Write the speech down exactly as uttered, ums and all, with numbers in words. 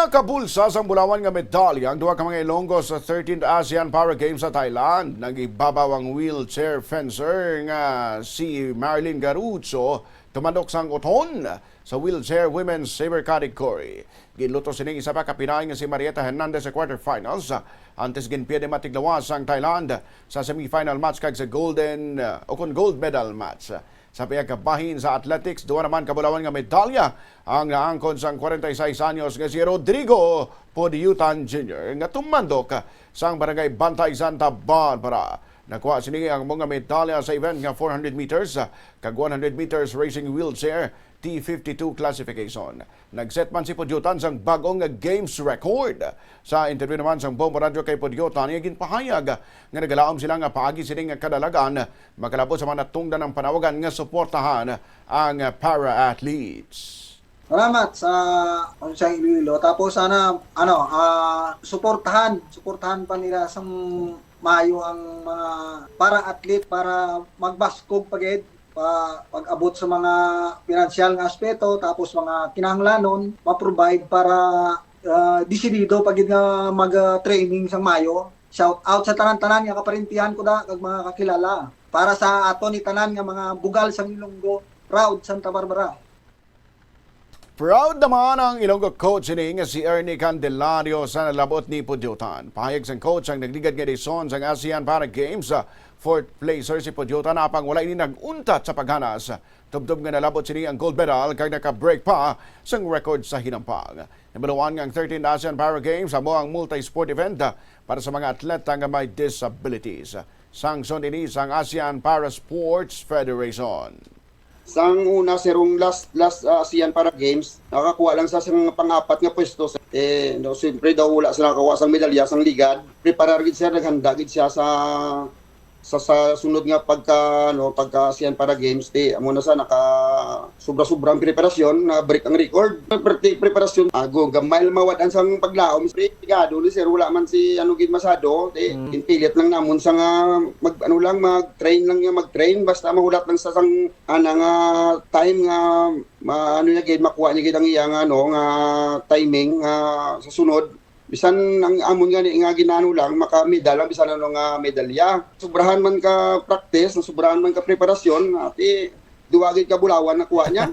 Nakabulsa sang bulawan nga medalya ang duha ka mga Ilonggo sa thirteenth ASEAN Para Games sa Thailand. Nag-ibabaw ang wheelchair fencer nga si Marilyn Garucho tumandok sang uton sa wheelchair women's saber category. Ginluto sining isa pa ka Pinay nga si Marietta Hernandez sa quarterfinals, antes ginpierde matiglawas ang Thailand sa semifinal match kag sa golden, uh, o kon gold medal match. Sa pihak bahin sa athletics, duha naman ka bulawan nga medalya ang naangkon sang forty-six anyos nga si Rodrigo Pudyutan Junior nga tumandok sang Barangay Bantay, Santa Barbara. Nakuha sini ang mga medalya sa event nga four hundred meters kag one hundred meters racing wheelchair T fifty-two classification. Nag-set man si Pudyutan sang bag-o nga games record. Sa interview naman sang Bombo Radyo kay Pudyutan, iya ginpahayag nga nagalaom sila nga paagi sini nga kadalagan makalabot sa mga natungdan ang panawagan nga suportahan ang para athletes. Salamat sa Pambansang Iloilo. Tapos sana, ano, ah, suportahan, suportahan pa nila sang maayo ang mga para athlete para magbaskog pa gid pa pag-abot sa mga pinansyal nga aspeto, tapos mga kinahanglanon ma-provide para, ah, desidido pa gid nga mag-training sang maayo. Shout out sa tanan-tanan nga kaparintihan ko da kag mga kakilala. Para sa aton ni tanan nga mga bugal sang Ilonggo, proud Santa Barbara. Proud naman ang Ilonggo coach ini nga si Ernie Candelario sa nalabot ni Pudyutan. Pahayag sang coach, ang nagligad nga edisyon sang ASEAN Para Games, ah, fourth placer si Pudyutan, apang wala ini nag-untat sa paghanas. Tubtob nga nalabot sini ang gold medal kag naka-break pa sang record sa hinampang. Nabaluan nga ang thirteenth ASEAN Para Games amo ang multi-sport event, ah, para sa mga atleta nga may disabilities. Sangson ini sang ASEAN Para Sports Federation. Sang una, sir, ang last, last, ah, ASEAN Para Games, nakakuha lang sa, sang pang-apat nga pwesto, sir. Eh, no, siyempre daw wala sila nakakuha sang medalya sang ligad. Preparar gid, sir, naghanda gid siya sa, sa, sa sunod nga pagka, ano, pagka ASEAN Para Games, di, amo na sa naka sobra-sobra ang preparasyon, na-break ang record. Pre-, preparasyon, ago, gamay lang mawad-an sang paglaom. Siyempre, pigado ni, sir, wala man si, ano, gid masado, di, Mm. ginpilit lang namon sa nga, mag, ano lang, mag-train lang niya, mag-train, basta mahulat lang sa sang ana nga time nga ma-, ano niya gid, makuha niya gid ang iya nga, ano, nga timing nga sa sunod. Bisan ang amon gani nga ginano lang, makamedal lang bisan ano nga medalya. Sobrahan man ka practice, sobrahan man ka preparasyon, ati, duwa gid ka bulawan nakuha niya.